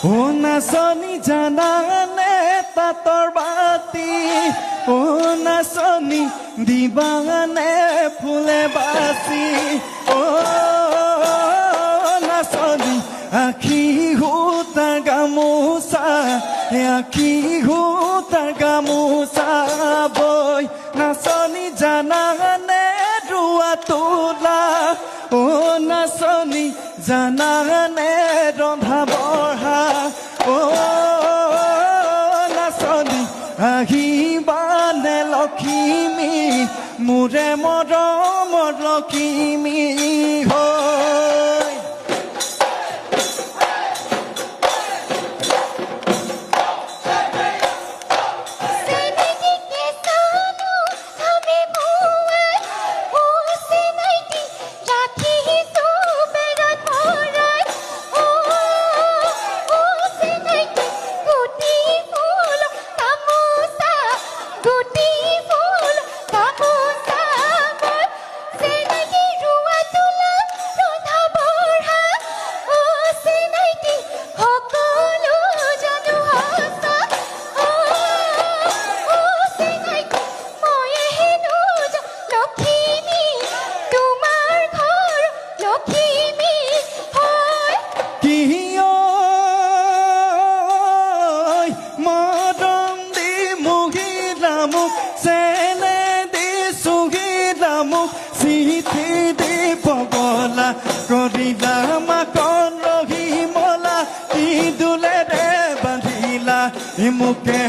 অ নাচনী, জানানে তাঁতৰ বাতি? অ নাচনী, দিবানে ফুলে বাচি? অ নাচনী, আখি সূতাৰ গামোচা, আখি সূতাৰ গামোচা বৈ। নাচনী, জানানে ৰোৱা তোলা? অ নাচনী, জানানে ৰন্ধা বঢ়া? অ নাচনী, আহিবানে লখিমী, মোৰে মৰমৰ লখিমী হৈ? চেনাইটিকে চালো ঘামে বোৱাই, অ চেনাইটি, ৰাখিছো বেৰত ভৰাই। অ অ চেনাইটি, গুটি ফুল গামোচা, গুটি ফুল গামোচা বৈ। চেনাইটি, ৰোৱা তোলা ৰন্ধা বঢ়া, অ চেনাইটি, সকলো জানো সঁচা। অ অ চেনাইটি, ময়ে হেনো লখিমী, তোমাৰ ঘৰ লখিমী হয়। কিয় মৰম দি মুহিলা মোক, চেনে দি চুহিলা মোক, চিঠি দি পগলা কৰিলা, মাকন ৰহিমলা, কি দুলেৰে বান্ধিলা মোকে?